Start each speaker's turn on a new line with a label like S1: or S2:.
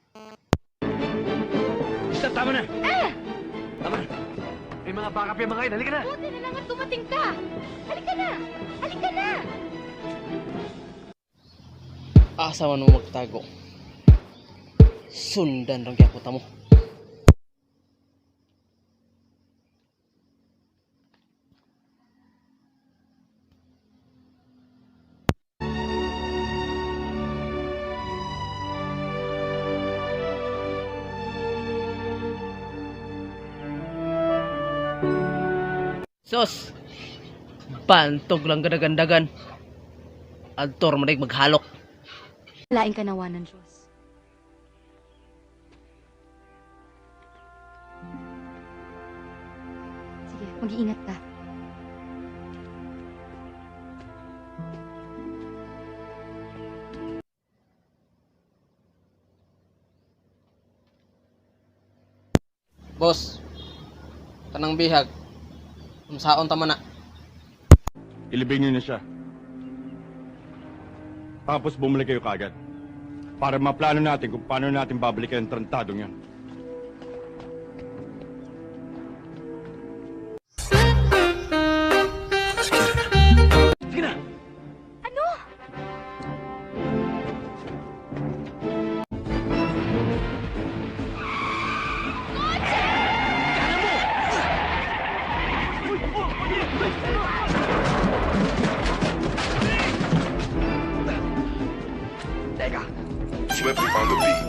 S1: Stop, tama na! Tama na! May mga backup yung mga yun. Halika na!
S2: Buti na lang at dumating ka! Halika na! Halika na!
S3: Asa man mo magtago. Sundan rang gyapon ta mo. Sos! Bantog lang gadagandagan. Adtor manig maghalok.
S2: Laing kanawa ng Diyos. Sige, mag-iingat ka.
S3: Boss, kanang bihag. Unsaon ta man na?
S4: Ilibing niyo na siya. Tapos bumalik kayo kagad. Para maplano natin kung paano natin babalikan ang trantadong yan.
S1: Sige na!
S2: Ano?
S1: Teka!
S5: Swiftly on the beat.